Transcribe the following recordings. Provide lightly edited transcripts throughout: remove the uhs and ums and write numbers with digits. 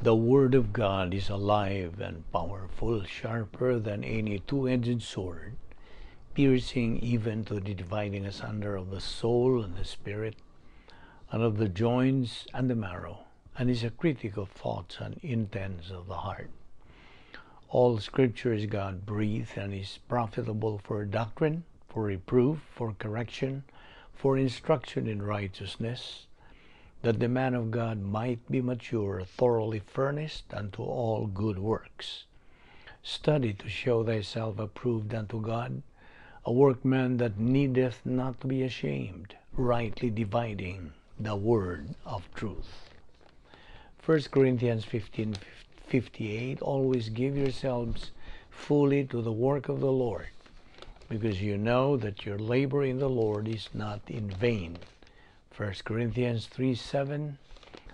The Word of God is alive and powerful, sharper than any two-edged sword, piercing even to the dividing asunder of the soul and the spirit, and of the joints and the marrow, and is a critic of thoughts and intents of the heart. All Scripture is God-breathed and is profitable for doctrine, for reproof, for correction, for instruction in righteousness, that the man of God might be mature, thoroughly furnished unto all good works. Study to show thyself approved unto God, a workman that needeth not to be ashamed, rightly dividing the word of truth. 1 Corinthians 15:58, always give yourselves fully to the work of the Lord, because you know that your labor in the Lord is not in vain. 1 Corinthians 3:7,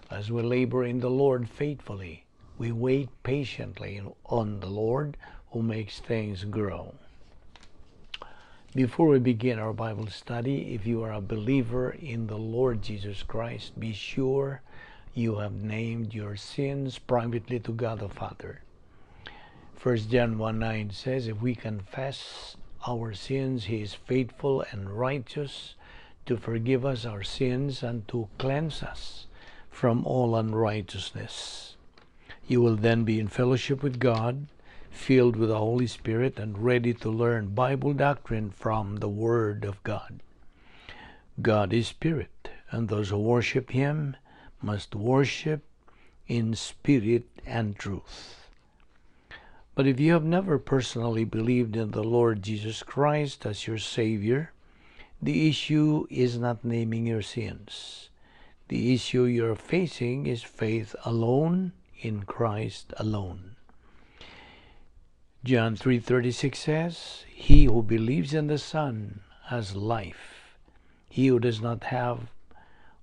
as we labor in the Lord faithfully, we wait patiently on the Lord who makes things grow. Before we begin our Bible study, if you are a believer in the Lord Jesus Christ, be sure you have named your sins privately to God the Father. 1 John 1:9 says, if we confess our sins, He is faithful and righteous to forgive us our sins and to cleanse us from all unrighteousness. You will then be in fellowship with God, filled with the Holy Spirit, and ready to learn Bible doctrine from the Word of God. God is Spirit, and those who worship Him must worship in spirit and truth. But if you have never personally believed in the Lord Jesus Christ as your Savior, the issue is not naming your sins. The issue you're facing is faith alone in Christ alone. John 3:36 says, he who believes in the Son has life. He who does not have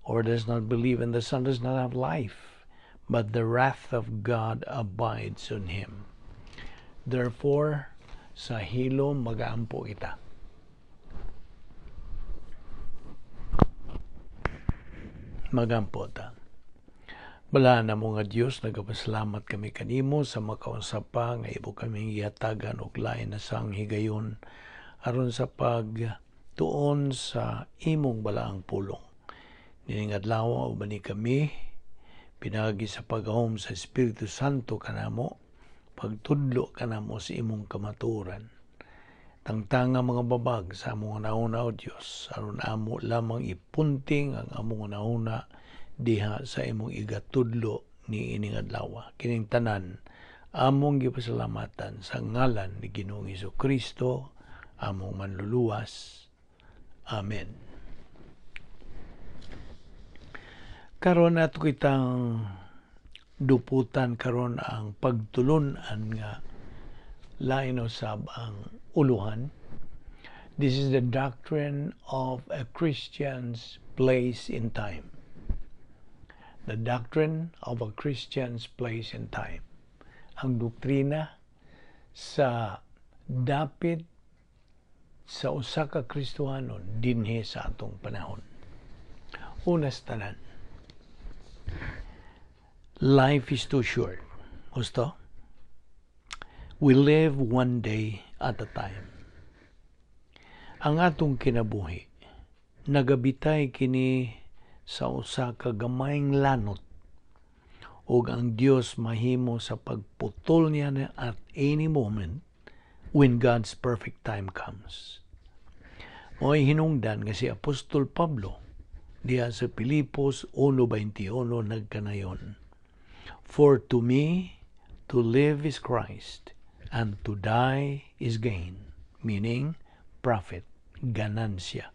or does not believe in the Son does not have life, but the wrath of God abides on him. Therefore, sa hilom magaampo kita. Magampo ta. Balaan na mo nga Dios, nagapasalamat kami kanimo sa makaunsa pa nga imo kaming gihatagan og lain na sang higayon aron sa pagtuon sa imong balaang pulong. Nining adlaw uban ni kami pinaagi sa paghahom sa Espiritu Santo kanamo, pagtudlo kanamo sa imong kamatuoran. Tangtanga mga babag sa among nauna, o Dios, aron amo lamang ipunting ang among nauna diha sa imong igatudlo ni ining adlaw. Kining tanan among gipasalamatan sa ngalan ni Ginoong Hesukristo, among manluluwas. Amen. Karon ato kitang duputan karon ang pagtulun-an nga lain usab ang uluhan. This is the doctrine of a Christian's place in time. The doctrine of a Christian's place in time. Ang doktrina sa dapit sa usa ka Kristohanon dinhi sa atong panahon. Unas tanan, life is too short. Gusto? We live one day at a time. Ang atong kinabuhi, nagabitay kini sa usa ka gamayng lanot, ug ang Dios mahimo sa pagputol niya at any moment when God's perfect time comes. Mo'y hinungdan nga si Apostol Pablo diha sa Pilipos 1:21 nagkanayon, for to me, to live is Christ, and to die is gain, meaning profit, ganansya.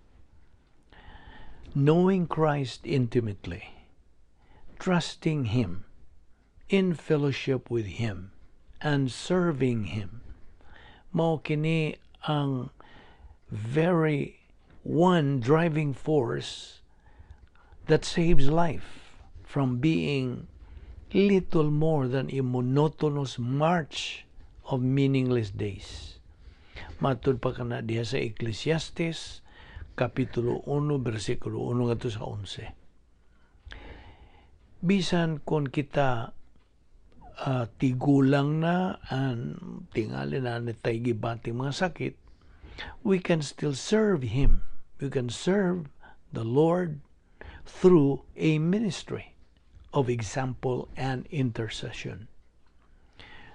Knowing Christ intimately, trusting Him, in fellowship with Him, and serving Him, mao kini ang very one driving force that saves life from being little more than a monotonous march of meaningless days. Matud pa kana diha sa Ecclesiastes, Kapitulo 1, versikulo 1 ngadto sa 11. Bisan kon kita Tigulang na and tingali na ni tay gibati mga sakit, we can still serve Him. We can serve the Lord through a ministry of example and intercession.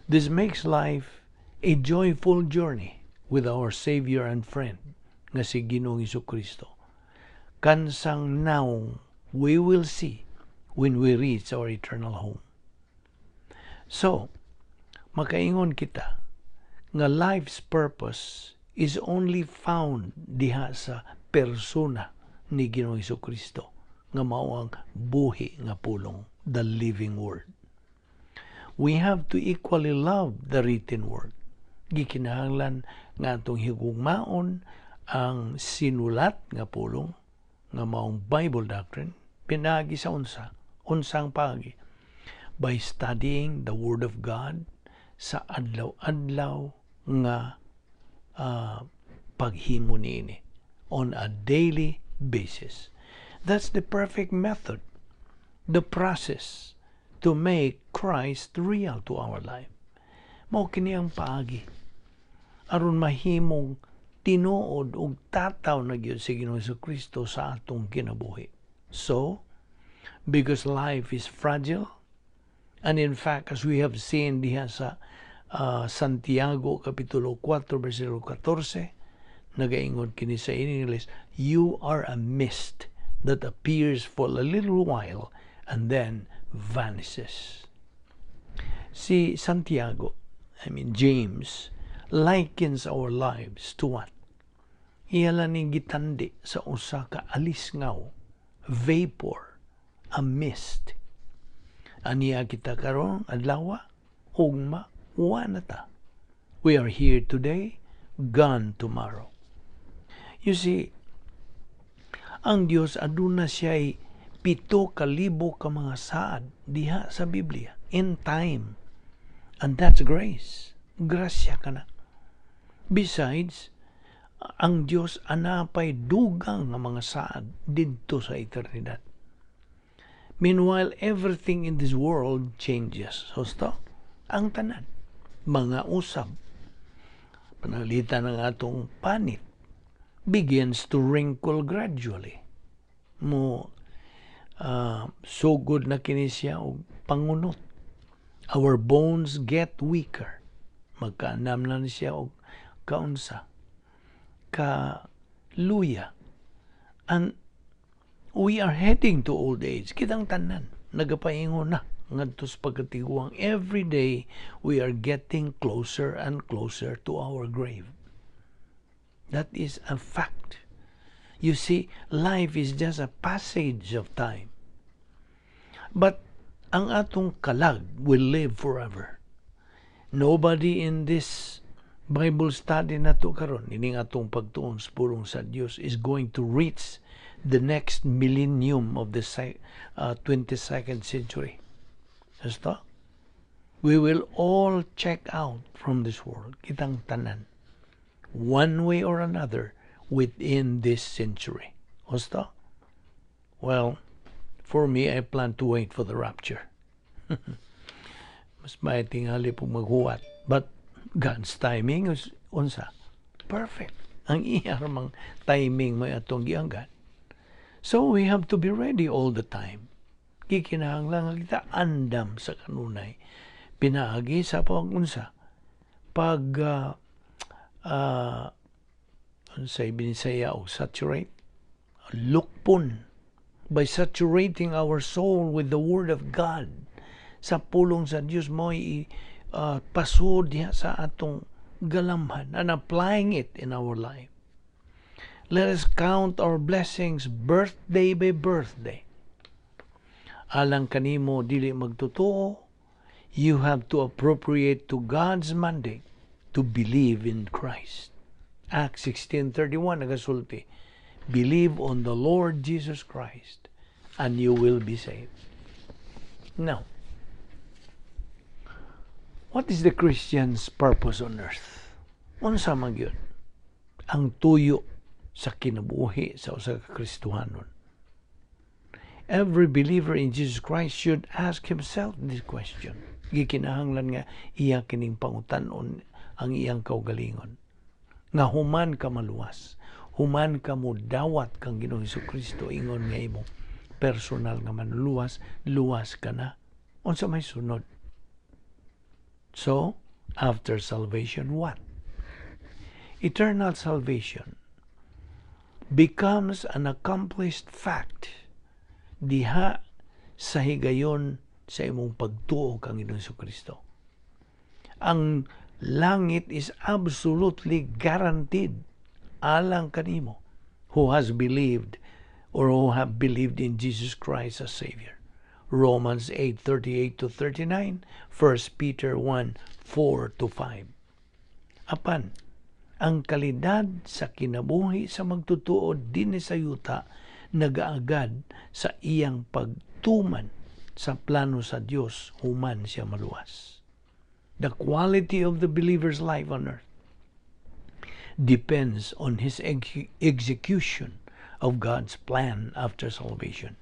This makes life a joyful journey with our Savior and friend nga si Ginoong Kristo. Kansang nawong we will see when we reach our eternal home. So, makaingon kita nga life's purpose is only found diha sa persona ni Ginoong Kristo nga mao ang buhi nga pulong, the living Word. We have to equally love the written Word. Gikinahanglan nga atong higugmaon ang sinulat nga pulong nga maong Bible doctrine pinaagi sa unsa? Unsang paagi? By studying the Word of God sa adlaw-adlaw nga paghimo niini on a daily basis. That's the perfect method, the process to make Christ real to our life. Mao kini ang paagi aron mahimong tinuod ug tataw na gyud si Ginoong Kristo sa atong kinabuhi. So, because life is fragile, and in fact, as we have seen diha sa Santiago Kapitulo 4, versikulo 14, nagaingon kini sa English, "You are a mist that appears for a little while and then vanishes." Si Santiago, I mean James, likens our lives to what? Iya lang ning gitandi sa usa ka alisngaw, vapor, a mist. Ania kita karon adlaw, ugma wa na ta. We are here today, gone tomorrow. You see, ang Dios aduna siya'y 7,000 ka mga saad diha sa Biblia in time. And that's grace. Grasya kana. Besides, ang Dios anapay dugang nga mga saad didto sa eternidad. Meanwhile, everything in this world changes. Husto? Ang tanan. Mga usab. Pananglitan ng atong panit begins to wrinkle gradually. Mo sugod na kini siya og pangunot. Our bones get weaker. Magkaanam na ni siya og kaunsa ka luya. And we are heading to old age. Kitang tanan, nagapaingon na ngadto sa pagkatiguang. Every day, we are getting closer and closer to our grave. That is a fact. You see, life is just a passage of time. But ang atong kalag will live forever. Nobody in this Bible study nato karon, ining atong pagtuon sa pulong sa Dios, is going to reach the next millennium of the 22nd century. Basta? We will all check out from this world. Kitang tanan. One way or another within this century. Husto? Well, for me, I plan to wait for the rapture. Mas may tingali po maghuwat. But God's timing is unsa? Perfect. Ang iya ramang timing may atong gianggan. So we have to be ready all the time. Gikinahanglan nga kita andam sa kanunay. Pinaagi sa pag-unsa. Pag unsay Binisaya og saturate, lukpon, by saturating our soul with the Word of God. Sa pulong sa Dios mo pasud diha sa atong galamhan and applying it in our life. Let us count our blessings birthday by birthday. Alang kanimo dili magtotoo, you have to appropriate to God's mandate to believe in Christ. Acts 16:31 nagasulti, "Believe on the Lord Jesus Christ and you will be saved." Now, what is the Christian's purpose on earth? Unsa man gyud ang tuyo sa kinabuhi sa usa ka Kristohanon? Every believer in Jesus Christ should ask himself this question. Gikinahanglan nga iya kining pangutan-on ang iyang kaugalingon. Nga human ka maluwas, human ka mo dawat kang Ginoong Kristo ingon nga imong personal nga manluluwas, luwas ka na. Unsa may sunod? So, after salvation, what? Eternal salvation becomes an accomplished fact diha sa higayon sa imong pagtuo kang Ginoong Kristo. Ang langit is absolutely guaranteed alang kanimo who has believed or who have believed in Jesus Christ as Savior. Romans 8:38 to 39, 1 Peter 1:4 to 5. Apan, ang kalidad sa kinabuhi sa magtutuo dinhi sa yuta nagaagad sa iyang pagtuman sa plano sa Dios human siya maluwas. The quality of the believer's life on earth depends on his execution of God's plan after salvation.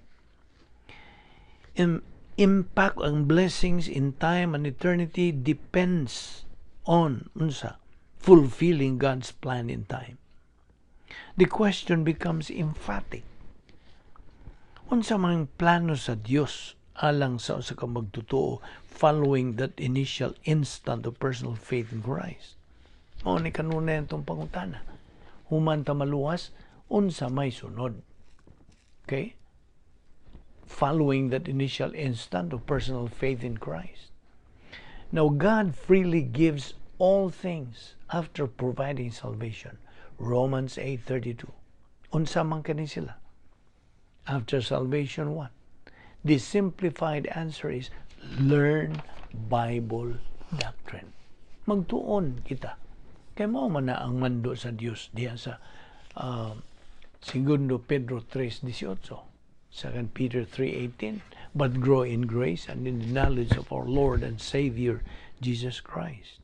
Impact ang blessings in time and eternity depends on unsa? Fulfilling God's plan in time. The question becomes emphatic. Unsa man plano sa Dios alang sa usa ka magtotoo following that initial instant of personal faith in Christ? Mao ni kanunay atong pangutana. Human ta maluwas, unsa may sunod? Okay? Following that initial instant of personal faith in Christ. Now, God freely gives all things after providing salvation. Romans 8:32. Unsa man kani sila? After salvation, what? The simplified answer is learn Bible doctrine. Magtuon kita. Kay mao man na ang mando sa Dios diha sa Segundo Pedro 3:18. 2 Peter 3:18, "But grow in grace and in the knowledge of our Lord and Savior Jesus Christ."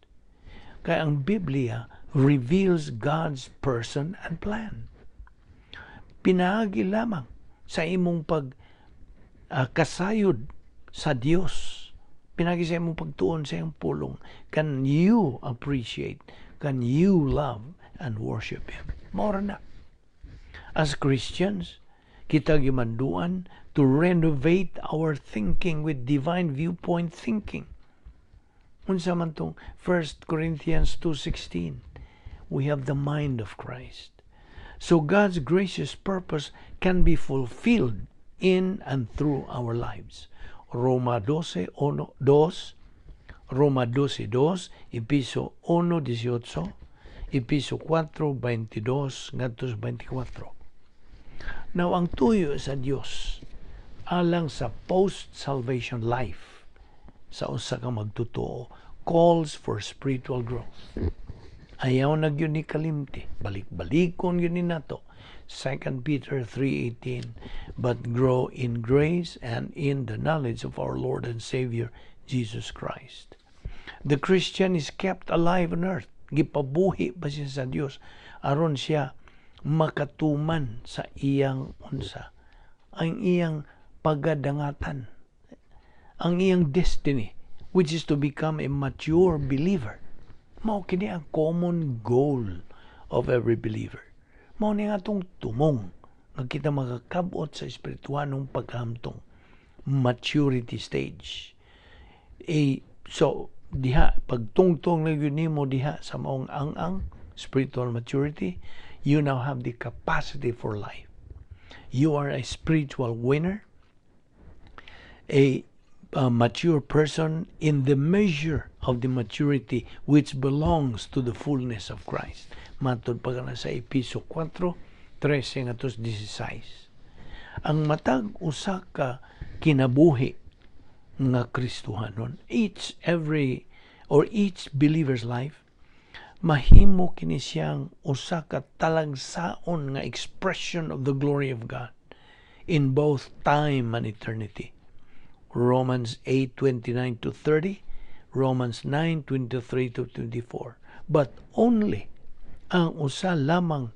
Kaya ang Biblia reveals God's person and plan. Pinaagi lamang sa imong pag kasayod sa Dios, pinaagi sa imong pagtuon sa iyang pulong, can you appreciate, can you love and worship Him. Mao na. As Christians, kita gimanduan to renovate our thinking with divine viewpoint thinking. Unsa man tong 1 Corinthians 2:16? We have the mind of Christ. So God's gracious purpose can be fulfilled in and through our lives. Roma 12, 1, 2, Roma 12, 2, Episo 1, 18, Episo 4, 22, ngadto 24. Now, ang tuyo sa Dios alang sa post-salvation life sa usa ka magtotoo calls for spiritual growth. Ayaw na gyud ni kalimti. Balik-balikon gyud ni nato. 2 Peter 3:18, "But grow in grace and in the knowledge of our Lord and Savior Jesus Christ." The Christian is kept alive on earth. Gipabuhi pa siya sa Dios aron siya makatuman sa iyang unsa? Ang iyang pagadangatan. Ang iyang destiny, which is to become a mature believer. Mao kini ang common goal of every believer. Mao ni atong tumong nga kita makakabot sa espirituhanong paghamtong, maturity stage. So diha pagtungtong na gyud nimo diha sa maong ang spiritual maturity, you now have the capacity for life. You are a spiritual winner, a mature person in the measure of the maturity which belongs to the fullness of Christ. Matod pa na sa Episo 4, 13 ngadto 16. Ang matag usa ka kinabuhi nga Kristohanon, each every or each believer's life, mahimo kini siyang usa ka talagsaon nga expression of the glory of God in both time and eternity. Romans 8:29 to 30, Romans 9:23 to 24. But only ang usa lamang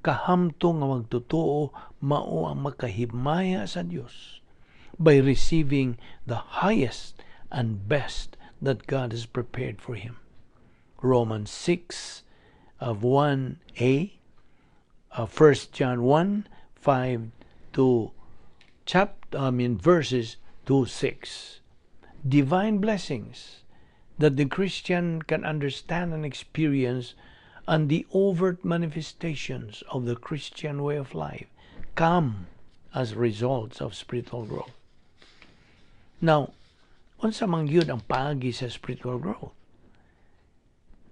kahamtong nga magtotoo mao ang makahimaya sa Dios by receiving the highest and best that God has prepared for him. Romans 6 of 1a, 1 John 1, 5 to chapter, I mean, verses 2 6. Divine blessings that the Christian can understand and experience and the overt manifestations of the Christian way of life come as results of spiritual growth. Now, unsa man gyud ang paagi sa spiritual growth?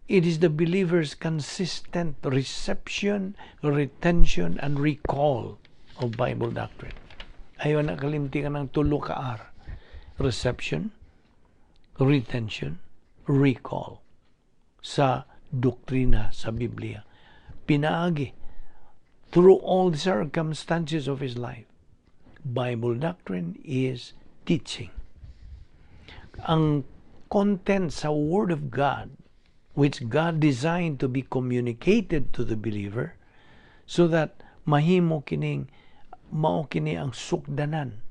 It is the believer's consistent reception, retention, and recall of Bible doctrine. Ayaw na kalimti kanang tulo ka R. Reception, retention, recall sa doktrina sa Biblia. Pinaagi through all the circumstances of his life. Bible doctrine is teaching. Ang content sa Word of God, which God designed to be communicated to the believer so that mahimo kining mao kini ang sukdanan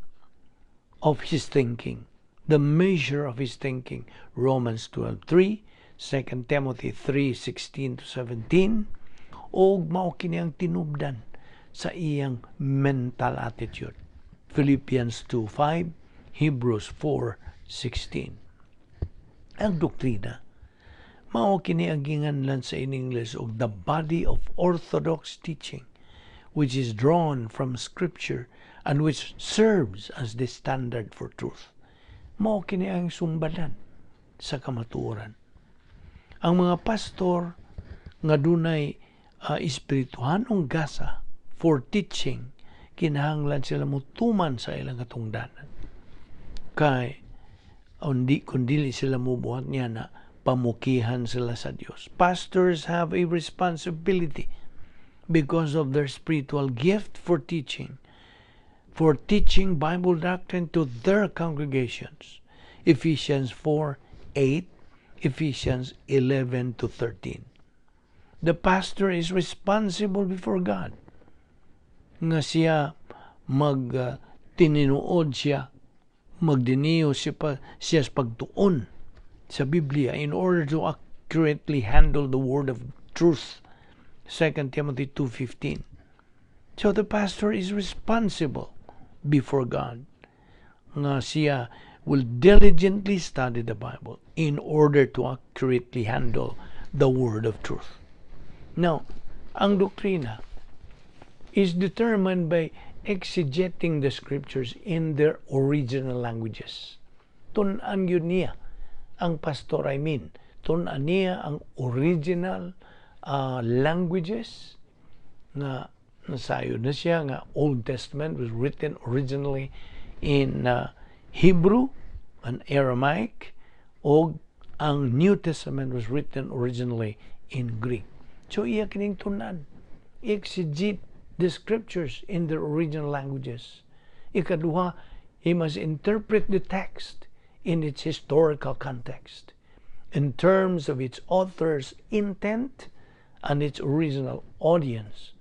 of his thinking, the measure of his thinking. Romans 12:3, 2 Timothy 3:16 to 17, og mao kini ang tinubdan sa iyang mental attitude. Philippians 2:5, Hebrews 4:16. Ang doktrina mao kini ang ginganlan sa in English og the body of orthodox teaching, which is drawn from Scripture and which serves as the standard for truth. Mao kini ang sumbadan sa kamatuoran. Ang mga pastor nga dunay espirituhanong gasa for teaching, kinahanglan sila mutuman sa ilang katungdanan. Kay undi kung dili sila mubuhat niya na, pamukihan sila sa Dios. Pastors have a responsibility because of their spiritual gift for teaching Bible doctrine to their congregations. Ephesians 4:8, Ephesians 11 to 13. The pastor is responsible before God nga siya mag tininuod siya, magdiniyo siya, pa, siya sa pagtuon sa Biblia in order to accurately handle the word of truth. 2 Timothy 2:15. So the pastor is responsible before God nga siya will diligently study the Bible in order to accurately handle the word of truth. Now, ang doktrina is determined by exegeting the Scriptures in their original languages. Tun-an gyud niya ang pastor, I mean, tun-an niya ang original languages nga nasayod na siya nga Old Testament was written originally in Hebrew and Aramaic o ang New Testament was written originally in Greek. So iya kining tun-an. Exegete the Scriptures in their original languages. Ikaduha, he must interpret the text in its historical context, in terms of its author's intent and its original audience,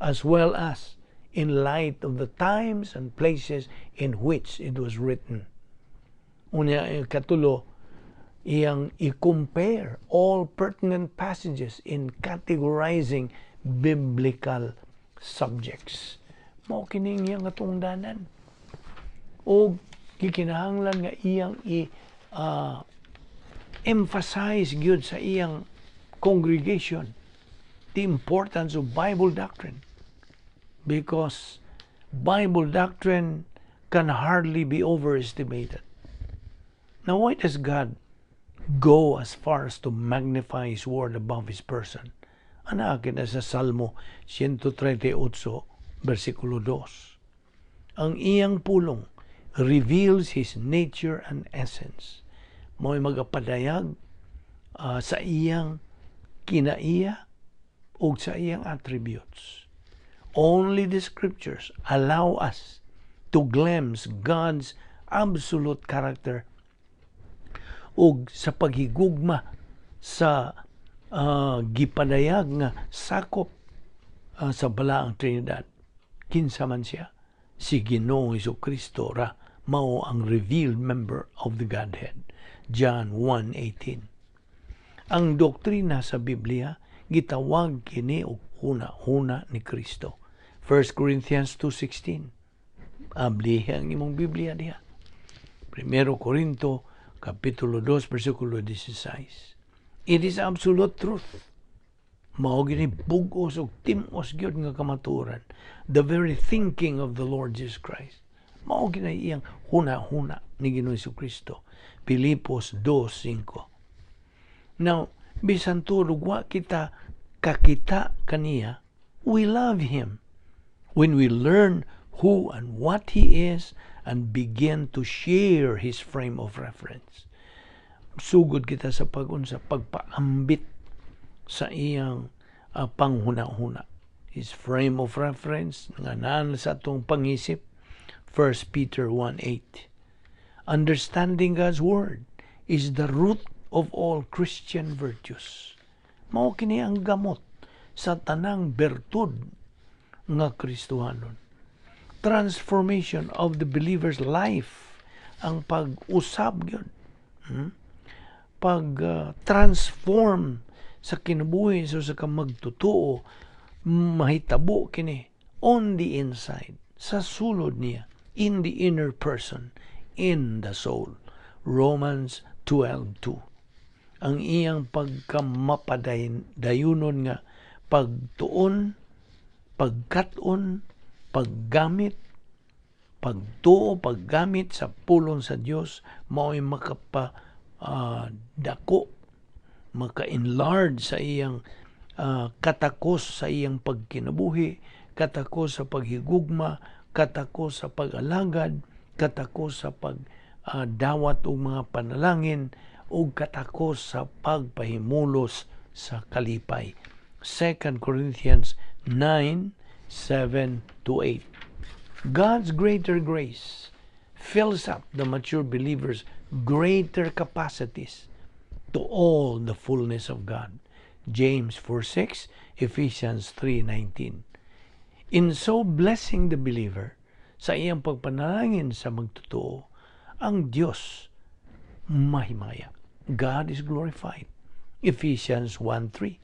as well as in light of the times and places in which it was written. Unya, katulo, iyang i-compare all pertinent passages in categorizing biblical subjects. Mao kining iyang katungdanan. O gikinahanglan nga iyang i emphasize gyud sa iyang congregation the importance of Bible doctrine, because Bible doctrine can hardly be overestimated. Now, why does God go as far as to magnify His word above His person? Anaa kina sa Salmo 138, versikulo 2. Ang iyang pulong reveals His nature and essence. Mo'y magapadayag sa iyang kinaiya o sa iyang attributes. Only the Scriptures allow us to glimpse God's absolute character ug sa paghigugma sa gipadayag nga sakop sa Balaang Trinidad. Kinsa man siya? Si Ginoong Kristo ra Mao ang revealed member of the Godhead. John 1:18. Ang doktrina sa Biblia gitawag kini og huna-huna ni Kristo. 1 Corinthians 2:16. Ablihi ang imong Biblia diha. 1 Corinto kapitulo 2 versikulo 16. It is absolute truth. Mao gini bug-os ug tim-os gyud nga kamatuoran. The very thinking of the Lord Jesus Christ. Mao gini iyang huna-huna ni Ginoong Kristo. Pilipos 2:5. Now, bisan tuod wa kita kakita kaniya, we love him when we learn who and what he is and begin to share his frame of reference. Sugod kita sa pagunsa, pagpaambit sa iyang panghuna-huna. His frame of reference nga naan sa atong pangisip, 1 Peter 1:8. Understanding God's Word is the root of all Christian virtues. Mao kini ang gamot sa tanang bertud nga Kristohanon. Transformation of the believer's life ang pag-usab gyud. Pag transform sa kinabuhi sa ka magtotoo, mahitabo kini on the inside, sa sulod niya, in the inner person, in the soul. Romans 12:2. Ang iyang pagkamapadayonon nga pagtuon, pagkat-on, paggamit, pagtuo, paggamit sa pulong sa Dios mao'y makapa dako, maka-enlarge sa iyang katakos sa iyang pagkinabuhi, katakos sa paghigugma, katakos sa pag-alagad, katakos sa pagdawat og mga panalangin, ug katakos sa pagpahimulos sa kalipay. 2 Corinthians 9:7 to 8. God's greater grace fills up the mature believer's greater capacities to all the fullness of God. James 4:6, Ephesians 3:19. In so blessing the believer, sa iyang pagpanalangin sa magtotoo, ang Dios mahimaya. God is glorified. Ephesians 1:3.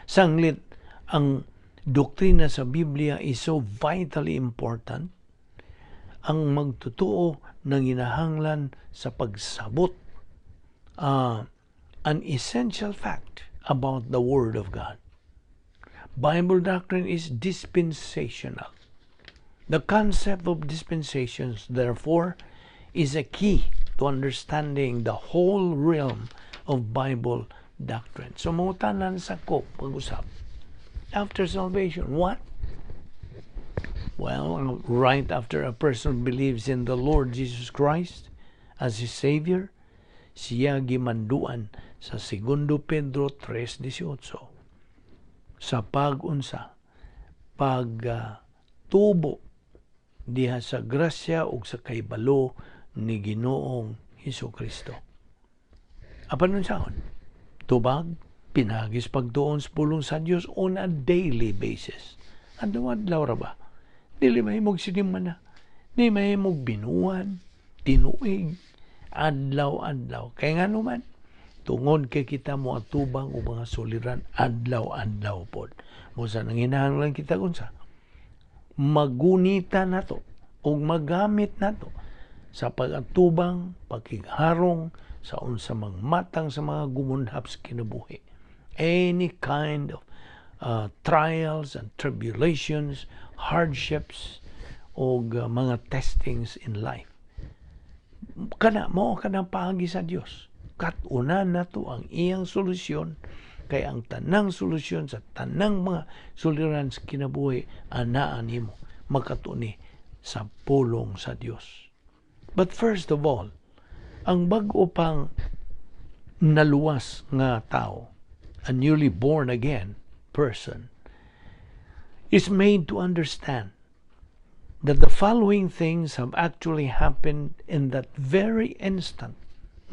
Sanglit ang doktrina sa Biblia is so vitally important, ang magtotoo ng inahanglan sa pagsabot an essential fact about the Word of God. Bible doctrine is dispensational. The concept of dispensations, therefore, is a key to understanding the whole realm of Bible doctrine. So, mangutanan sa ko pag-usap. After salvation, what? Well, right after a person believes in the Lord Jesus Christ as his Savior, siya gimanduan sa 2 Pedro 3:18 sa pag-unsa, pag tubo diha sa grasya ug sa kahibalo ni Ginoong Hesus Kristo. Apan unsaon? Tubag, pinaagi sa pagtuon sa pulong sa Dios on a daily basis. Adlaw-adlaw ra ba? Dili mahimog sinimana. Di mahimog binuan, tinuig, adlaw-adlaw. Kay ngano man, tungod kay kita mo atubang og mga suliran adlaw-adlaw pod. Busa nanginahanglan kita unsa? Magunita nato ug magamit nato sa pag-atubang, pagkigharong sa unsa mang matang sa mga gumunhap sa kinabuhi. Any kind of trials and tribulations, hardships, o mga testings in life. Kana mo kanang paagi sa Dios. Kat-unan nato ang iyang solusyon, kay ang tanang solusyon sa tanang mga suliran sa kinabuhi anaa nimo makatuni sa pulong sa Dios. But first of all, ang bag-o pang naluwas nga tao, a newly born again person, is made to understand that the following things have actually happened in that very instant.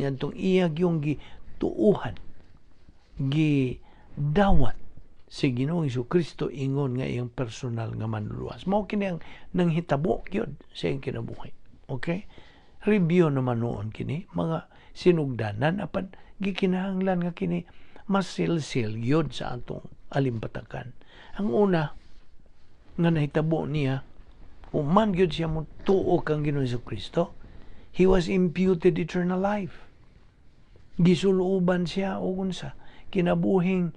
Yantong iya yung gituuhan, gidawat si Ginoong Kristo ingon nga iyang personal nga manluluwas. Mao kini ang nanghitabo gyud sa iyang kinabuhi. Okay? Review naman noon kini, mga sinugdanan, apan gikinahanglan nga kini masilsil yun sa atong alimpatakan. Ang una nga nahitabo niya, human gyud siya mo tuo kang Ginoong Kristo, he was imputed eternal life. Gisuluban siya og unsa? Kinabuhing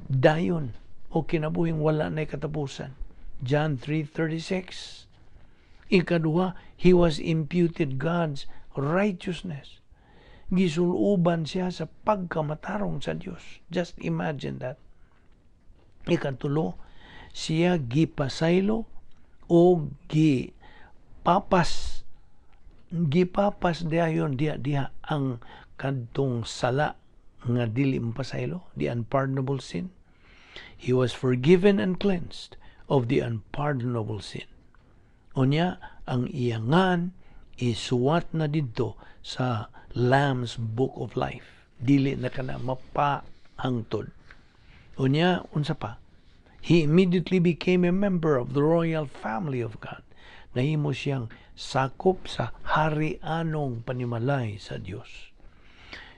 dayon o kinabuhing wala na katapusan. John 3:36. Ikaduha, he was imputed God's righteousness. Gisuluban siya sa pagkamatarong sa Dios. Just imagine that. Ikatulo, siya gipasaylo o gipapas dayon diha diha ang kadtong sala nga dili mapasaylo, the unpardonable sin. He was forgiven and cleansed of the unpardonable sin. Unya, ang iyangan isuwat na didto sa Lamb's Book of Life. Dili na kana mapahangtod. Unya, unsa pa? He immediately became a member of the royal family of God. Nahimo siyang sakop sa hari-anong panimalay sa Dios.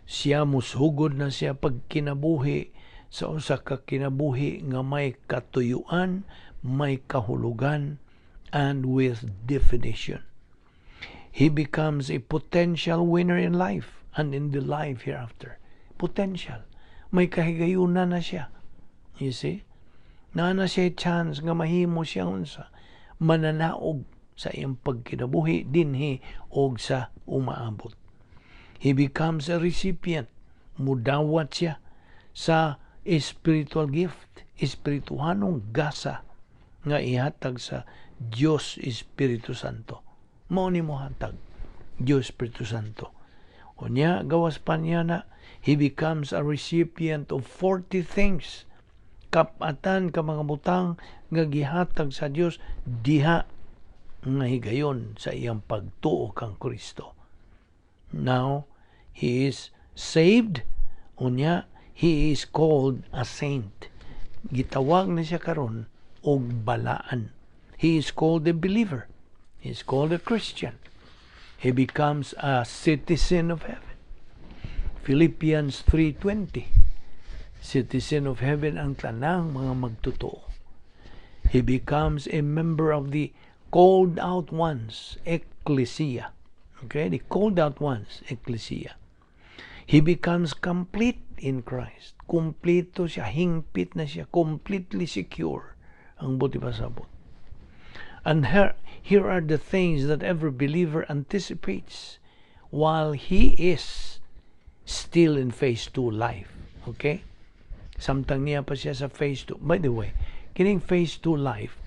Siya musugod na siya pagkinabuhi sa usa ka kinabuhi nga may katuyuan, may kahulugan, and with definition. He becomes a potential winner in life and in the life hereafter. Potential. May kahigayunan na siya. You see? Naa na siya chance nga mahimo siya unsa? Mananaog sa iyang pagkinabuhi dinhi og sa umaabot. He becomes a recipient. Mudawat siya sa spiritual gift, espirituhanong gasa nga ihatag sa Dios Espiritu Santo. Mao ni mohatag Dios Espiritu Santo. Unya, gawas pa niya na, he becomes a recipient of 40 things. Kap-atan ka mga butang nga gihatag sa Dios diha nga higayon sa iyang pagtuo kang Kristo. Now, he is saved. Unya, he is called a saint. Gitawag na siya karon og balaan. He is called a believer. He is called a Christian. He becomes a citizen of heaven. Philippians 3:20. Citizen of heaven ang tanang mga magtotoo. He becomes a member of the called out ones, ecclesia. Okay, the called out ones, ecclesia. He becomes complete in Christ. Kompleto siya, hingpit na siya, completely secure. Ang buot ipasabot. And here are the things that every believer anticipates while he is still in phase 2 life. Okay? Samtang naa pa siya sa phase 2. By the way, kining phase 2 life,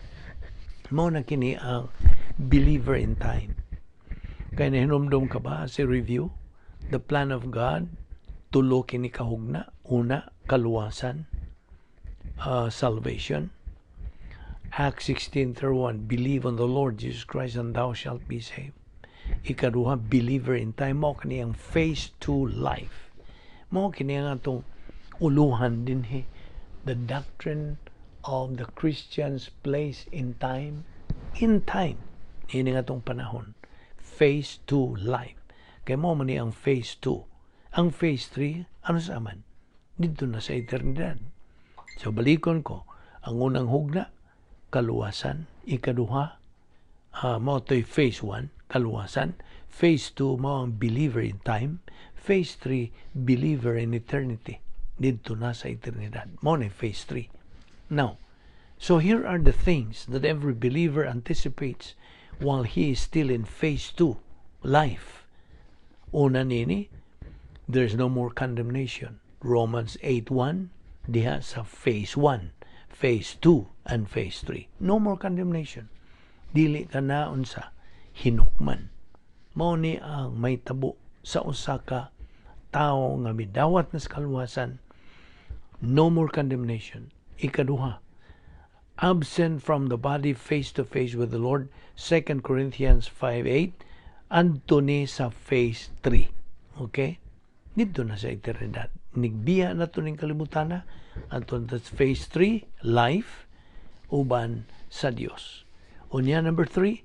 mao na kini ang believer in time. Kaya nahinumdum ka ba si review? The plan of God, tulo kini kahugna. Una, kaluwasan, salvation. Acts 16:31, "Believe on the Lord Jesus Christ and thou shalt be saved." Ikaduha, believer in time. Mao kini ang phase 2 life. Mao kini ang atong uluhan dinhi. The doctrine of the Christian's place in time. In time. Ini nga atong panahon. Phase 2 life. Kay mao man ni ang phase 2. Ang phase 3, ano sa man? Didto na sa eternidad. So balikon ko, ang unang hugna, kaluwasan. Ikaduha, mao to'y phase 1, kaluwasan. Phase 2, mao ang believer in time. Phase 3, believer in eternity. Didto na sa eternidad. Mao ni phase 3. Now, so here are the things that every believer anticipates while he is still in phase 2, life. Una nini, there's no more condemnation. Romans 8:1, diha sa phase 1, phase 2, and phase 3. No more condemnation. Dili ka na unsa hinukman. Mao ni ang mahitabo sa usa ka tawo nga midawat na sa kaluwasan. No more condemnation. Ikaduha, absent from the body, face to face with the Lord. 2 Corinthians 5:8, adto ni sa phase 3. Okay? Didto na sa eternidad. Nigbiya na to ning kalibutan, adto na sa phase 3, life, uban sa Dios. Unya, number 3,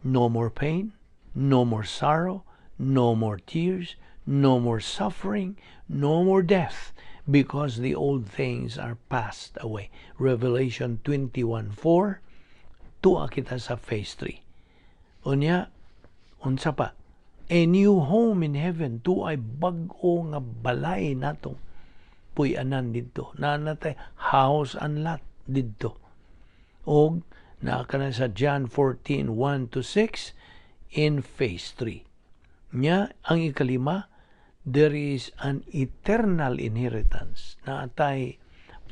no more pain, No more sorrow, no more tears, no more suffering, no more death, because the old things are passed away. Revelation 21:4. Tua kita sa phase 3. Unya, unsa pa? A new home in heaven. Tuay bag-o nga balay natong puy-anan didto. Naa na tay house and lot didto. Og naa ka na sa John 14:1 to 6 in phase 3. Nya, ang ikalima, there is an eternal inheritance. Naa tay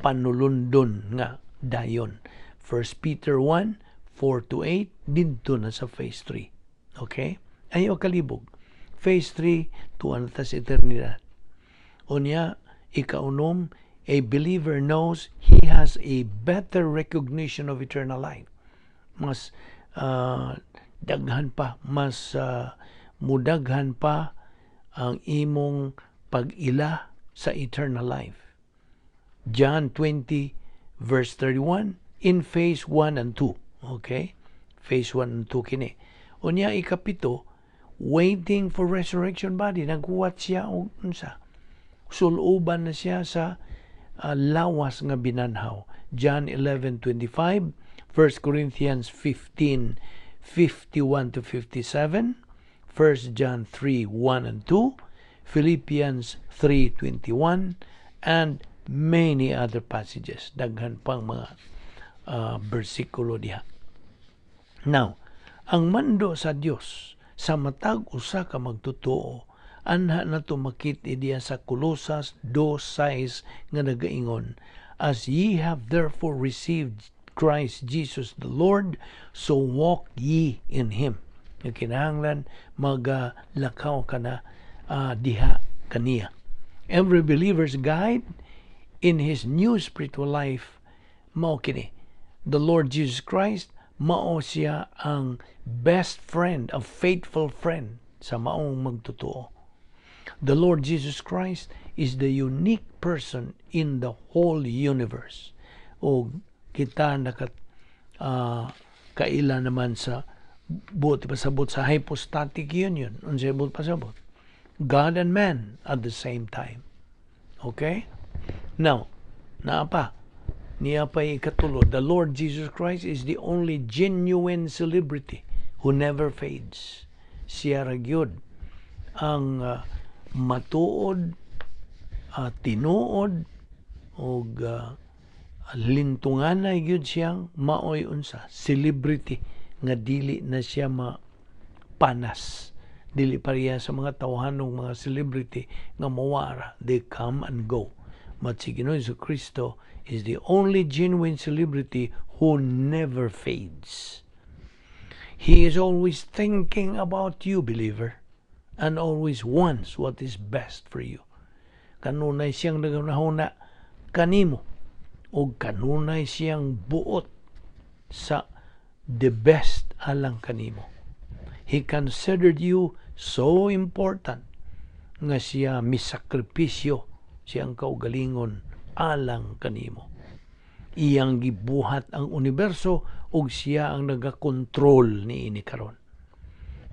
panulundon nga dayon. 1 Peter 1, 4 to 8, didto na sa phase 3. Okay? Ayaw kalibog. Phase 3, tuwa na ta sa eternidad. Unya, ikaunom, a believer knows he has a better recognition of eternal life. Mas daghan pa, mas mudaghan pa ang imong pag-ila sa eternal life. John 20 verse 31 in phase 1 and 2. Okay? Phase 1 and 2 kini. Unya, ikapito, waiting for resurrection body. Naghuwat siya og unsa? Suluban na siya sa lawas nga binanhaw. John 11:25, 1 Corinthians 15:51 to 57, 1 John 3:1 and 2, Philippians 3:21, and many other passages. Daghan pang mga bersikulo diha. Now, ang mando sa Dios sa matag usa ka magtotoo anha nato makit diya sa Colosas 2:6 nga nagaingon, "As ye have therefore received Christ Jesus the Lord, so walk ye in him." Nga kinahanglan magalakaw ka na diha kaniya. Every believer's guide in his new spiritual life mao kini. The Lord Jesus Christ mao siya ang best friend, a faithful friend sa maong magtotoo. The Lord Jesus Christ is the unique person in the whole universe. O kita naka kaila naman sa buot pasabot sa hypostatic union. Unsay buot pasabot? God and man at the same time. Okay? Now, naa pa. Niya pa ikatulo. The Lord Jesus Christ is the only genuine celebrity who never fades. Siya ra gyud ang matuod, tinuod og lintunganay gyud siyang maoy unsa, celebrity nga dili na siya mapanas, dili pareha sa mga tawhanong mga celebrity nga mawara, they come and go, but si Ginoong Kristo is the only genuine celebrity who never fades. He is always thinking about you, believer, and always wants what is best for you. Kanunay siyang naghunahuna kanimo ug kanunay siyang buot sa the best alang kanimo. He considered you so important nga siya misakripisyo siyang kaugalingon alang kanimo. Iyang gibuhat ang universo ug siya ang nagakontrol niini karon.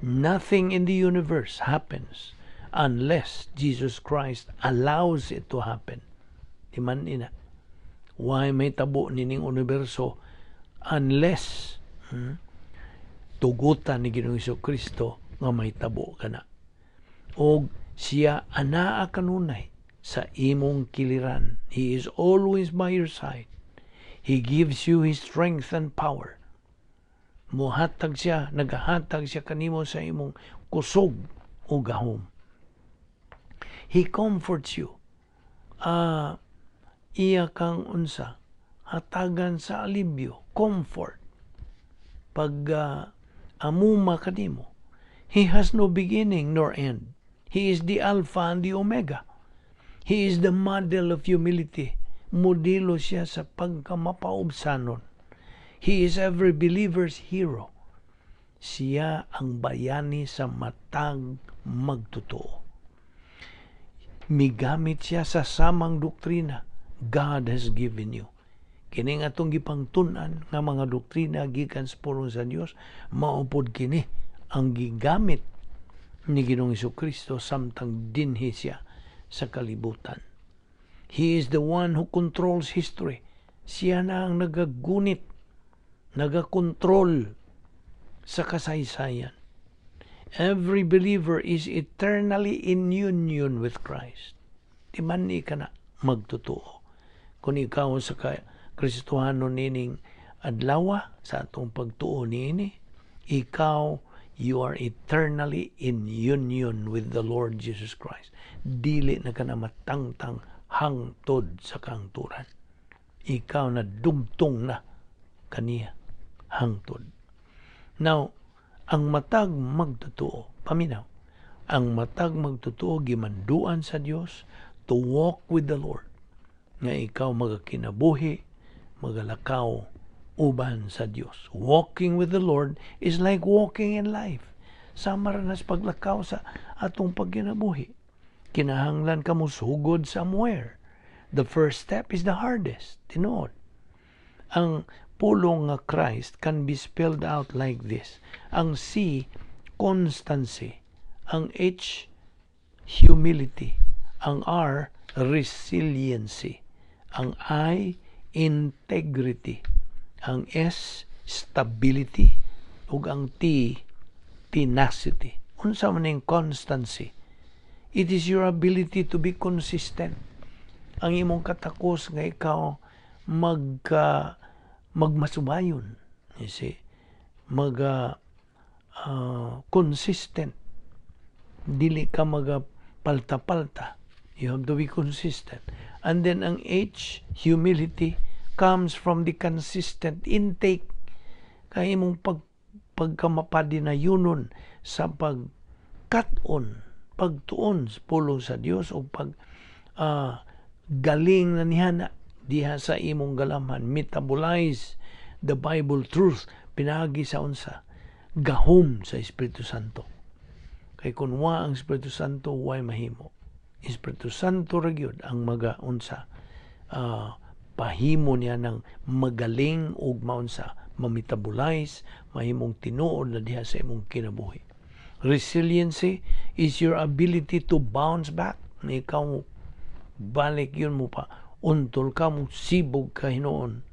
Nothing in the universe happens unless Jesus Christ allows it to happen. Di man ina. Why may tabo nining universo unless tugutan ni Ginoong Kristo nga may tabo kana. Og siya anaa kanunay sa imong kiliran. He is always by your side. He gives you His strength and power. Muhatag siya, nagahatag siya kanimo sa imong kusog o gahom. He comforts you. Iya kang unsa, hatagan sa alibyo, comfort. Pag amuma kanimo, He has no beginning nor end. He is the Alpha and the Omega. He is the model of humility. Modelo siya sa pagkamapaubsanon. He is every believer's hero. Siya ang bayani sa matag magtotoo. Migamit siya sa samang doktrina God has given you. Kining atong gipangtun-an nga mga doktrina gikan sa pulong sa Dios, mao pod kini Ang gigamit ni Ginoong Kristo samtang dinhi siya sa kalibutan. He is the one who controls history. Siya na ang nagagunit, nagakontrol sa kasaysayan. Every believer is eternally in union with Christ. Di man ni ka na magtotoo. Kung ikaw sa ka Kristohano nining adlaw sa atong pagtuo niini, ikaw, you are eternally in union with the Lord Jesus Christ. Dili na ka na matangtang hangtod sa kangturan. Ikaw na dugtong na kaniya hangtod. Now, ang matag magtotoo, paminaw, ang matag magtotoo gimanduan sa Dios to walk with the Lord. Nga ikaw magakinabuhi, magalakaw uban sa Dios. Walking with the Lord is like walking in life. Sama ra nas paglakaw sa atong pagkinabuhi. Kinahanglan ka mo sugod somewhere. The first step is the hardest. Tinuod. Ang pulong nga Christ can be spelled out like this. Ang C, constancy. Ang H, humility. Ang R, resiliency. Ang I, integrity. Ang S, stability. Ug ang T, tenacity. Unsa man ning constancy? It is your ability to be consistent. Ang imong katakos nga ikaw magmasubayon. You see? Mag consistent. Dili ka maga palta-palta. You have to be consistent. And then ang H, humility, comes from the consistent intake. Kay imong pagkamapadinayunon sa pagkat-on, pagtuon sa pulong sa Dios o pag galing na nihana diha sa imong galamhan, metabolize the Bible truth pinaagi sa unsa? Gahom sa Espiritu Santo. Kay kun wa ang Espiritu Santo, way mahimo. Espiritu Santo ra gyud ang maga unsa, pahimo niya ng magaling ug maunsa, ma-metabolize, mahimong tinuod na diha sa imong kinabuhi. Resiliency is your ability to bounce back. Na ikaw balik yun mo pa untol ka mo, sibog ka hinuon.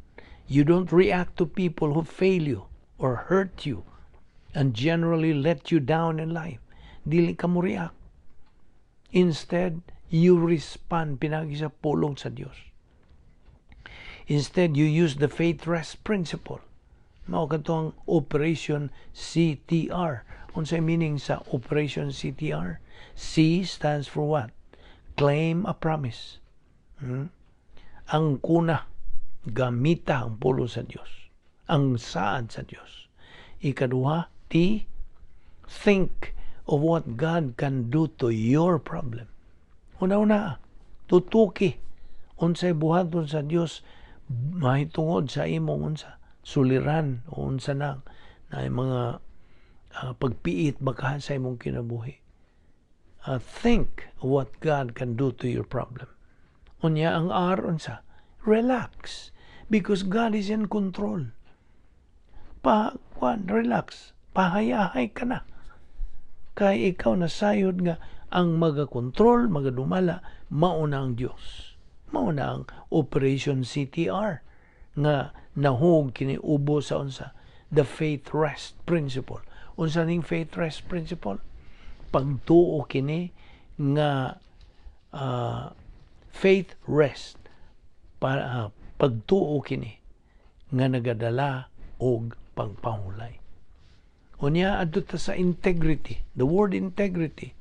You don't react to people who fail you or hurt you and generally let you down in life. Dili ka mo react. Instead, you respond pinagi sa pulong sa Dios. Instead, you use the faith rest principle. Mao kadto ang Operation CTR. Unsay meaning sa Operation CTR? C stands for what? Claim a promise. Ang kuna, gamita ang pulong sa Dios. Ang saad sa Dios. Ikaduha, T, think of what God can do to your problem. Una-una, tutuki unsay buhaton sa Dios mahitungod sa imong unsa, suliran o unsa na na mga pagpiit baka sa imong kinabuhi. Think what God can do to your problem. Unya ang R, unsa? Relax because God is in control. Pa kwan, relax. Pahayahay ka na. Kay ikaw nasayod nga ang magakontrol, magadumala, mauna ang Dios. Mauna ang Operation CTR nga nahug kini ubo sa unsa? The faith rest principle. Unsa ning faith rest principle? Pagtuo kini nga faith rest para pagtuo kini nga nagadala og pagpahulay. Unya adto ta sa integrity. The word integrity,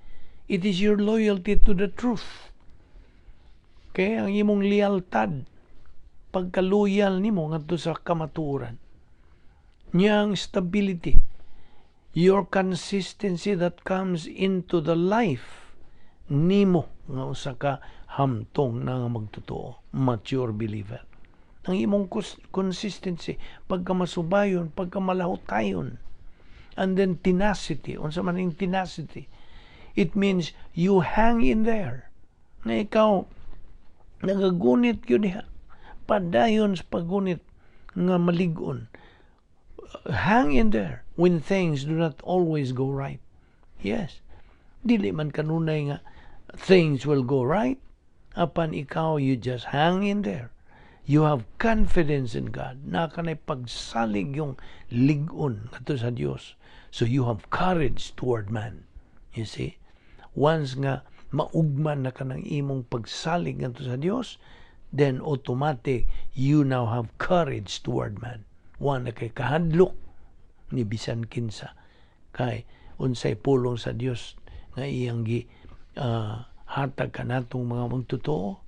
it is your loyalty to the truth. Kay ang imong lealtad, pagkaluyal nimo ngadto sa kamatuoran. Nya ang stability, your consistency that comes into the life nimo nga usa ka hamtong na nga magtotoo, mature believer. Ang imong consistency, pagka masubayon, pagka malahutayon. And then tenacity, unsa man ning tenacity? It means you hang in there. Na ikaw nagagunit gyud diha. Padayon sa paggunit nga malig-on. Hang in there. when things do not always go right. Yes. Dili man kanunay nga things will go right. Apan ikaw, you just hang in there. You have confidence in God. Naa kanay pagsalig imong lig-on ngadto sa Dios. So you have courage toward man. You see? Once nga maugman na kanang imong pagsalig ngadto sa Dios, then automatic you now have courage toward man. Wa na kay kahadlok ni bisan kinsa. Kay unsay pulong sa Dios nga iyang gi hatag kanatong mga magtotoo?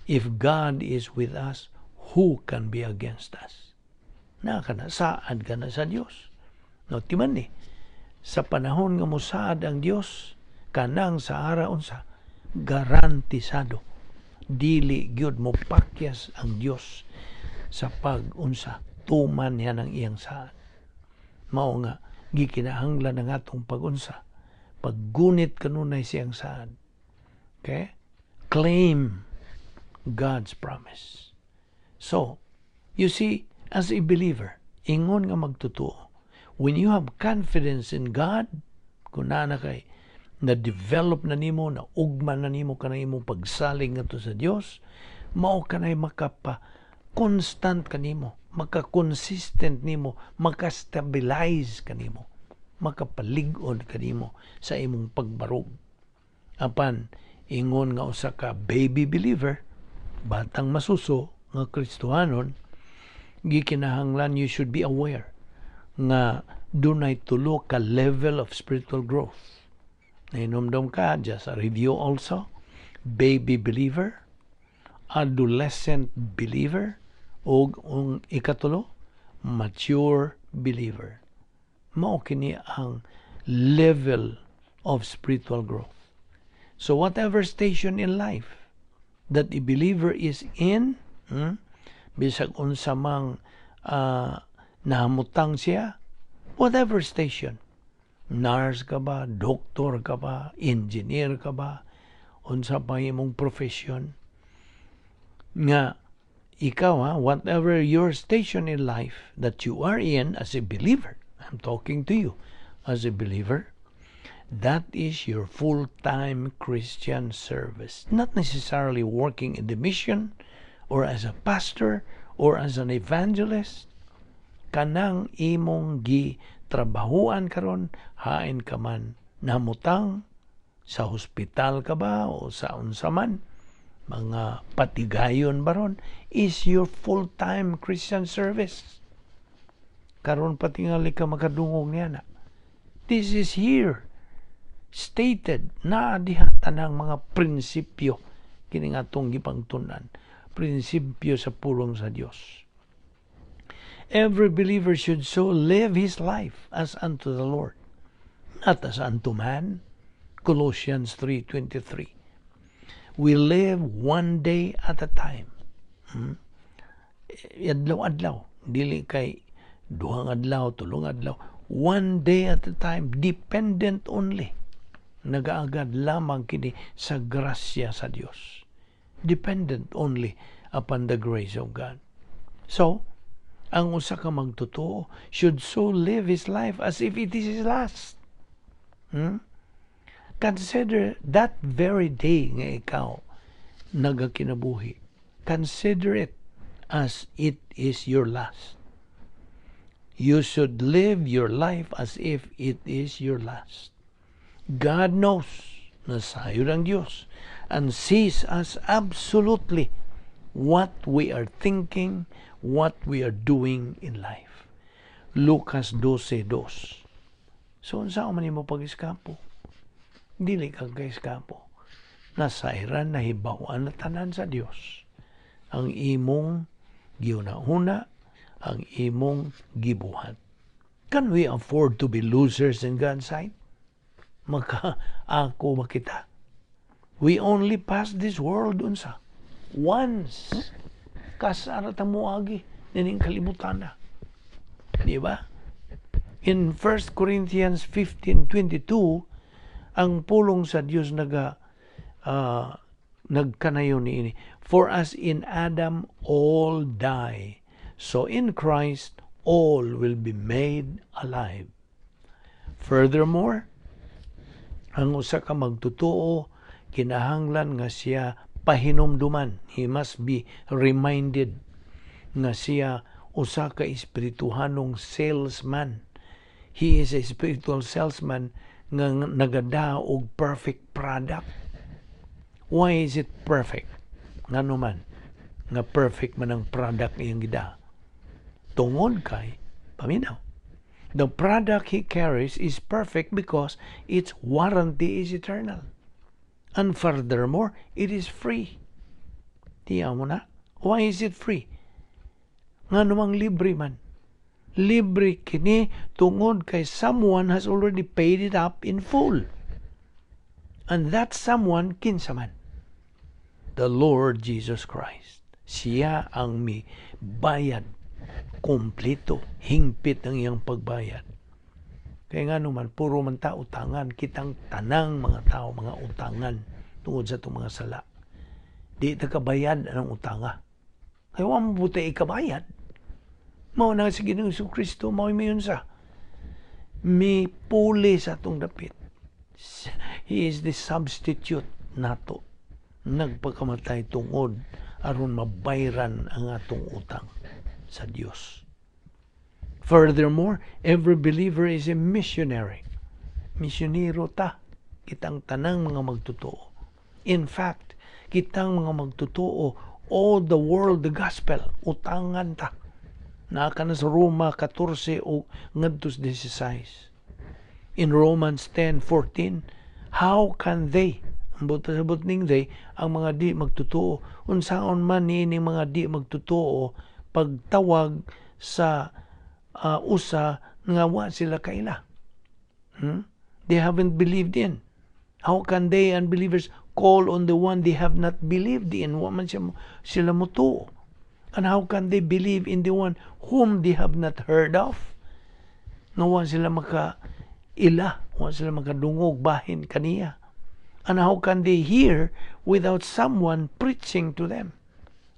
If God is with us, who can be against us? Na kana saad ka na sa Dios. No, timan ni sa panahon nga mosaad ang Dios, kanang saara unsa garantisado. Dili gyud mo pakyas ang Dios sa pag-unsa tuman niya ng iyang saad. Mao nga gikinahanglan ang atong pagunsa, paggunit kanunay siyang saad. Okay? Claim God's promise. So, you see, as a believer, ingon nga magtotoo, when you have confidence in God, kung naa na kay na-develop na nimo, na ugman na nimo kanang imong pagsalig ngadto sa Dios, mao kanay makapa constant kanimo, maka-consistent nimo, maka-stabilize kanimo, makapalig-on kanimo sa imong pagbarog. Apan ingon nga usa ka baby believer, batang masuso nga Kristohanon, gikinahanglan you should be aware nga dunay tulo ka level of spiritual growth. Nahinumdom ka, just a review also, baby believer, adolescent believer, ug ang ikatulo, mature believer. Mao kini ang level of spiritual growth. So whatever station in life that a believer is in, bisag unsa mang nahamutang siya, whatever station, nurse ka ba, doktor ka ba, engineer ka ba, unsa pa imong profession, nga ikaw ha, whatever your station in life that you are in as a believer, I'm talking to you as a believer, that is your full-time Christian service. Not necessarily working in the mission or as a pastor or as an evangelist. Kanang imong gi trabahuan karon, hain ka man namutang sa hospital ka ba o sa unsa man mga patigayon baron, is your full-time Christian service. Karon patingali ka makadungog niya na. This is here stated na diha tanang mga prinsipyo kini nga atong gipangtun-an, prinsipyo sa pulong sa Dios. Every believer should so live his life as unto the Lord, not as unto man. Colossians 3:23. We live one day at a time. Adlaw-adlaw, dili kay duhang adlaw, tulong adlaw, one day at a time, dependent only. Nagaagad lamang kini sa grasya sa Dios. Dependent only upon the grace of God. So, ang usa ka magtotoo should so live his life as if it is his last. Consider that very day nga ikaw nagakinabuhi. Consider it as it is your last. You should live your life as if it is your last. God knows, nasayod ang Diyos, and sees us absolutely what we are thinking, what we are doing in life. Lucas 12:2. So, unsa man nimo pag-eskapo? Dili ka ka-eskapo. Nasayran, nahibaw-an na tanan sa Dios ang imong giuna-una, ang imong gibuhat. Can we afford to be losers in God's sight? Maka ako makita. We only pass this world unsa? Once. Kasara ta moagi nining kalibutan na. Di ba? In 1 Corinthians 15:22, ang pulong sa Dios naga nagkanayon niini. "For as in Adam all die, so in Christ All will be made alive. Furthermore, ang usa ka magtotoo kinahanglan nga siya pahinumduman. He must be reminded nga siya usa ka espirituhanong salesman. He is a spiritual salesman nga nagada og perfect product. Why is it perfect? Ngano man nga perfect man ang product iyang gida? Tungod kay, paminaw, the product he carries is perfect because its warranty is eternal. And furthermore, it is free. Tiyaw mo na. Why is it free? Ngano mang libre man? Libre kini tungod kay someone has already paid it up in full. And that someone, kinsa man? The Lord Jesus Christ. Siya ang mi bayad kompleto, hingpit ang iyang pagbayad. Kaya nga naman, puro man ta utangan, kitang tanang mga tao, mga utangan, tungod sa itong mga sala. Di ta kabayad ang utanga. Kaya wa mo buta ikabayad. Mao na si Ginoong Kristo, mao mayon sa mi puli sa atong dapit. He is the substitute nato. Nagpakamatay tungod aron mabayran ang atong utang sa Dios. Furthermore, every believer is a missionary. Misyonero ta, kitang tanang mga magtotoo. In fact, kitang mga magtotoo, all the world the gospel, utangan ta. Naa ka na sa Roma 14 o ngadto 16. In Romans 10:14, how can they, ang buta sabot ning they, ang mga di magtotoo, unsaon man niining mga di magtotoo pagtawag sa usa nga wa sila kaila? They haven't believed in. How can they, unbelievers, call on the one they have not believed in? Wa man siya, sila motuo. And how can they believe in the one whom they have not heard of? Nga wa sila maka ila, wa sila makadungog bahin kaniya. And how can they hear without someone preaching to them?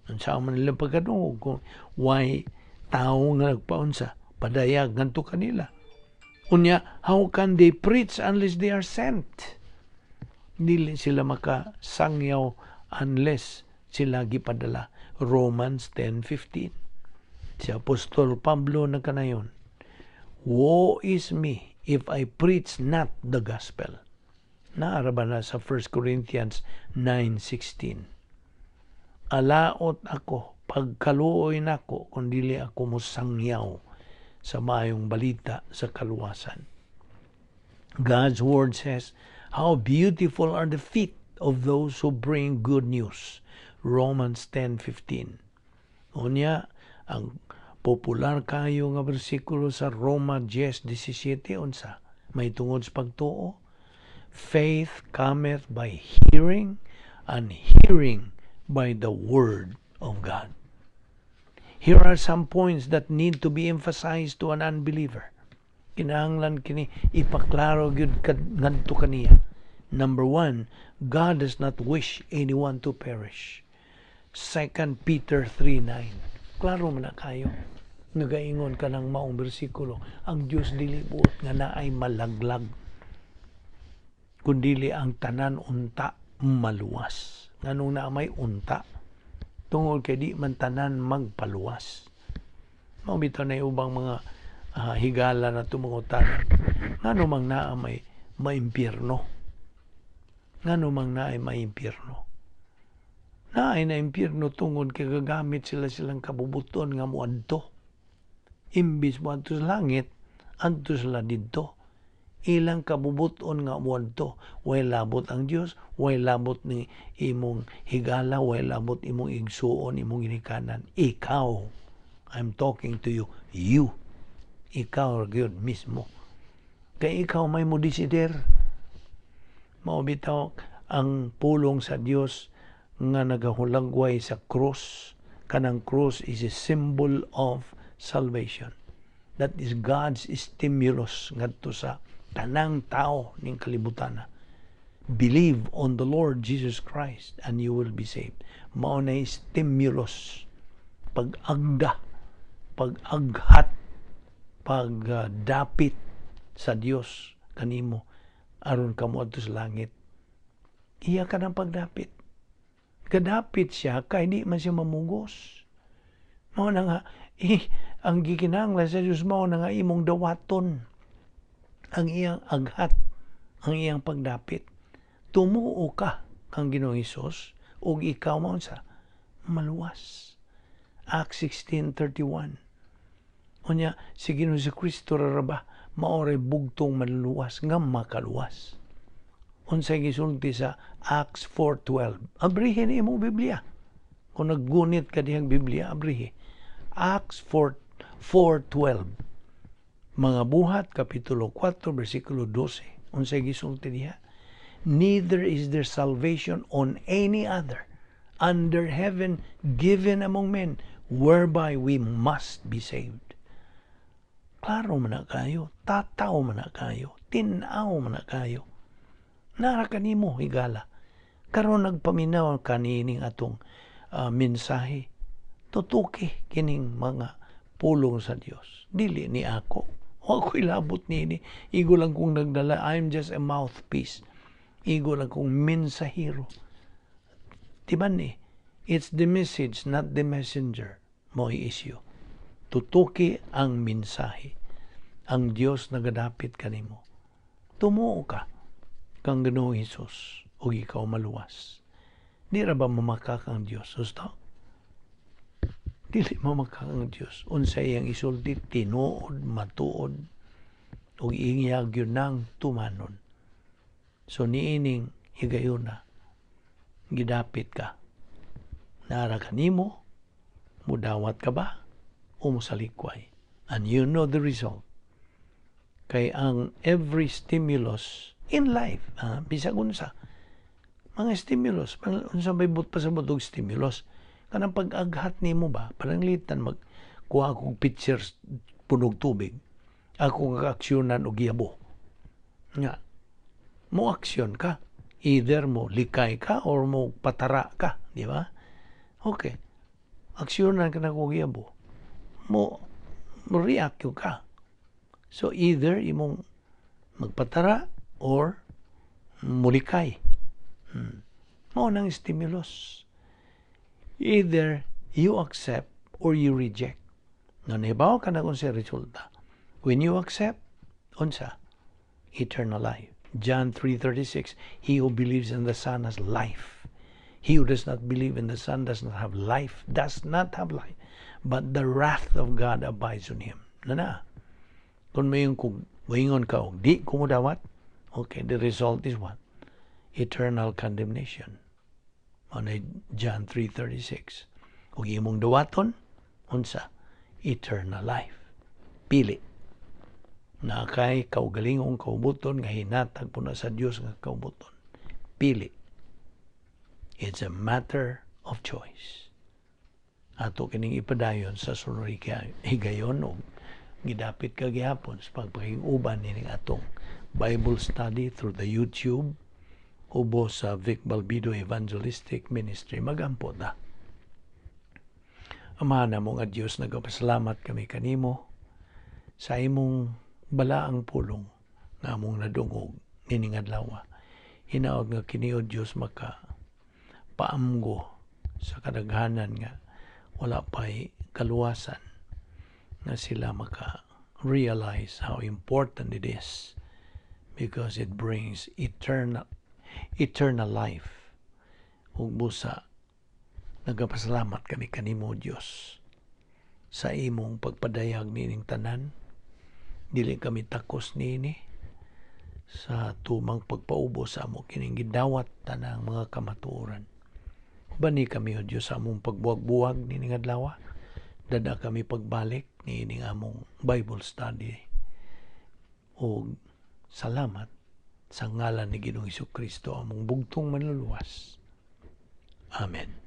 Unsa man nila pagkadungog kung why tao nga nagpaunsa padayag ngadto kanila? Unya, how can they preach unless they are sent? Dili sila makasangyaw unless sila gipadala. Romans 10:15. Si Apostol Pablo nagkanayon, "Woe is me if I preach not the gospel." Naa ra ba na sa 1 Corinthians 9:16. Alaot ako, pagkaluoy nako kung dili ako mosangyaw sa maayong balita sa kaluwasan. God's word says, "How beautiful are the feet of those who bring good news." Romans 10:15. Unya, ang popular kayo nga bersikulo sa Roma 10:17, unsa? May tungod sa pagtuo. Faith cometh by hearing, and hearing by the word of God. Here are some points that need to be emphasized to an unbeliever. Kinahanglan kini ipaklaro gyud ngadto kaniya. Number one, God does not wish anyone to perish. 2 Peter 3:9. Klaro man na kayo. Nagaingon ka ng maong bersikulo, ang Diyos dili buot nga naay malaglag, kundili ang tanan unta maluwas. Nganong naa may unta? Tungod kay di man tanan magpaluwas. Mao bitaw na ubang mga higala na tumungutanan. Ngano mang naa may maimpyerno? Ngano mang naay maimpyerno? Naay na impyerno tungod kay gagamit sila silang kabubuton nga muadto. Imbis moadto sa langit, adto sila didto. Ilang kabubuton nga muadto. Way labot ang Dios, way labot ni imong higala, way labot imong igsuon, imong ginikanan. Ikaw, I'm talking to you, you. Ikaw gyud mismo. Kay ikaw may mo desider. Mao bitaw ang pulong sa Dios nga nagahulagway sa cross. Kanang cross is a symbol of salvation. That is God's stimulus ngadto sa tanang tao ning kalibutan. Believe on the Lord Jesus Christ and you will be saved. Mao na stimulus, pag-agda, pag-aghat. Pagdapit sa Dios kanimo aron ka moadto sa langit. Iya ka ng pagdapit. Kadapit siya kay di man siya mamugos. Mao na nga ang gikinahanglan sa Dios, mao na nga imong dawaton ang iyang aghat, ang iyang pagdapit. Tumuo ka kang Ginoong Hesus ug ikaw maunsa? Maluwas. Acts 16:31. Unya si Ginoong Kristo ra ba maoray bugtong manluluwas nga makaluwas? Unsay gisulti sa Acts 4:12? Abrihin imong Biblia. Kung naggunit ka dihang Biblia, abrihi. Acts 4 4:12. Mga Buhat, Kapitulo 4, versikulo 12. Unsay gisulti diha? "Neither is there salvation on any other under heaven given among men whereby we must be saved." Klaro man na kayo, tataw man na kayo, tin-aw man na kayo. Nara kanimo higala. Karon nagpaminaw kanining atong mensahe. Tutuki kining mga pulong sa Dios. Dili ni ako. Wa ko'y labot niini. Igo lang kong nagdala. I'm just a mouthpiece. Igo lang kong mensahero. Diba ni? It's the message, not the messenger. Mo issue. Tutuki ang mensahe. Ang Dios nagadapit kanimo. Tumuo ka kang Ginoong Hesus ug ikaw maluwas. Di ra ba mamakak ang Dios? Husto? Dili mamakak ang Dios. Unsa iyang isulti, tinuod, matuod, ug iya gyud nang tumanon. So niining higayuna, gidapit ka. Nara kanimo, mudawat ka ba o mosalikway? And you know the result. Kay ang every stimulus in life, bisag unsa, mga stimulus, unsa may but pa sa og stimulus, kanang pag-aghat nimo ba, pananglitan mag kuha kog pitchers punog tubig, ako nga aksyonan og yabo. Nga, mo aksyon ka, either mo likay ka or mo patara ka, di ba? Okay. Aksyonan ka na kog yabo. Mo react ka. So either imong magpatara or mulikay. Mao nang stimulus. Either you accept or you reject. No, nahibaw ka na kung sa resulta. When you accept, unsa? Eternal life. John 3:36, "He who believes in the Son has life. He who does not believe in the Son does not have life, does not have life, but the wrath of God abides on him." Na na. Kung may kung moingon ka og di ko dawat, okay, the result is what? Eternal condemnation. Mao na John 3:36. Ug imong dawaton, unsa? Eternal life. Pili. Na kay kaugalingong kaubuton nga hinatag po na sa Dios nga kaubuton. Pili. It's a matter of choice. Ato kining ipadayon sa sunod higayon og gidapit ka gihapon sa pagpakig-uban nining atong Bible study through the YouTube ubo sa Vic Balbido Evangelistic Ministry. Magampo ta. Amahan namo nga Dios, nagapasalamat kami kanimo sa imong balaang pulong nga among nadungog nining adlaw. Hinaot nga kini, o Dios, maka paamgo sa kadaghanan nga wala pa'y kaluwasan, nga sila maka realize how important it is because it brings eternal life. Ug busa nagapasalamat kami kanimo, Dios, sa imong pagpadayag nining tanan. Dili kami takos niini sa tumang pagpaubos sa amo kining gidawat tanang mga kamatuoran. Ubani kami, o Dios, sa among pagbuwag-buwag nining adlaw. Dada kami pagbalik niining among Bible study. O salamat sa ngalan ni Ginoong Kristo, among bugtong manluluwas. Amen.